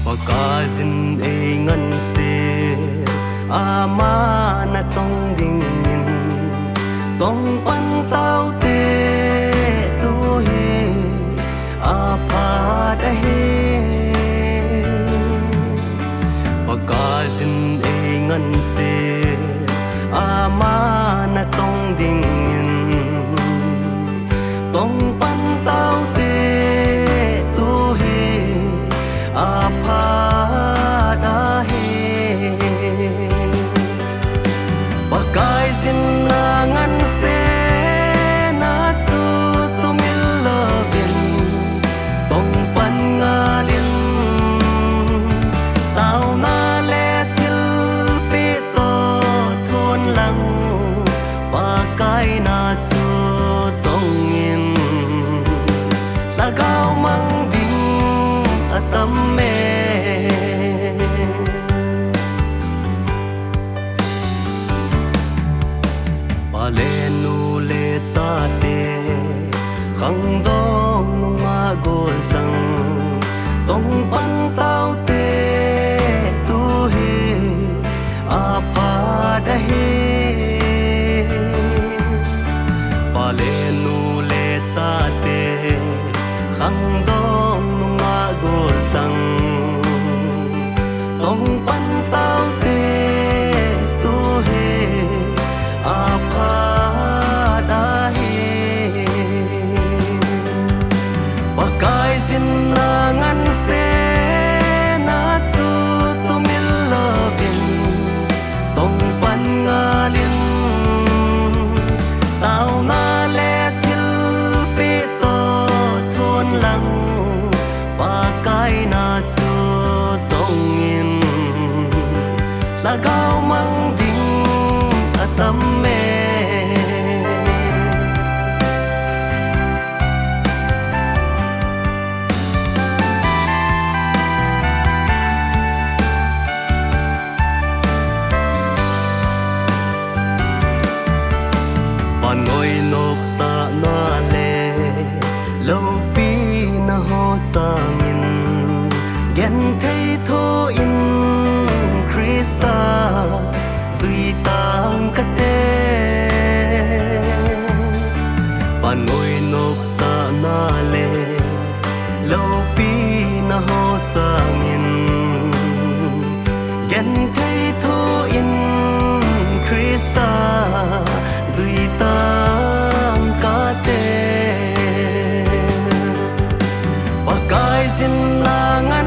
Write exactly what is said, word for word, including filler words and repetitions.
Pakaiyin ei nganse, ama natong dingin, tongpan taute tuhi aphat ahi. Pakaiyin ei nganse, ama natong dingin, tongpan taute tuhi aphat ahi. Pakaiyin a nganse na chu sumil louvin, tongpan ngalin, tauna le thilpeh toh thun lang, Pakai na chu tongin, lhagao mang ding atam e. Pa le nu le chate, khangdong nungah gollhang, tongpan taute tuhi aphat ahi. Pa le nu le chate, khangdong nungah gollhang, tongpan taute tuhi aphat ahi. Pakaiyin a nganse na chu sumil louvin, tongpan ngalin, tauna le thilpeh toh thun lang, Pakai na chu tongin, lhagao mang ding atam e. Vannoi nopsahna le loupina ho sangin, genthei thoh in Christa jui tang kate. Vannoi nopsahna le loupina ho sangin, genthei thoh in Christa jui tang kate. Pakaiyin a